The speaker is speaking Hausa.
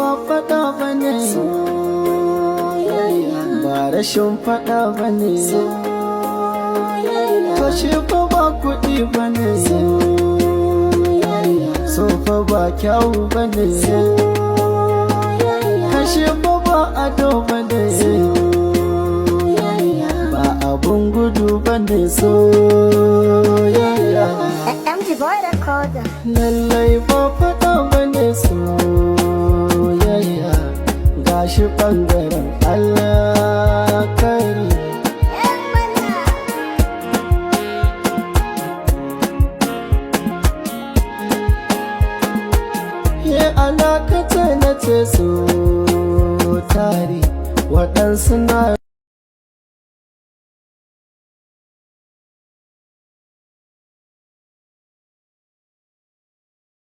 ba faɗa bane, ba rashin faɗa bane. To shi fa ba kuɗi bane, so fa ba kyawu bane, kashe fa ba ado bane, ba abun gudu bane soyayya. MG Boy Recorder. Lallai ba faɗa bane soyayya, gashi ɓangare.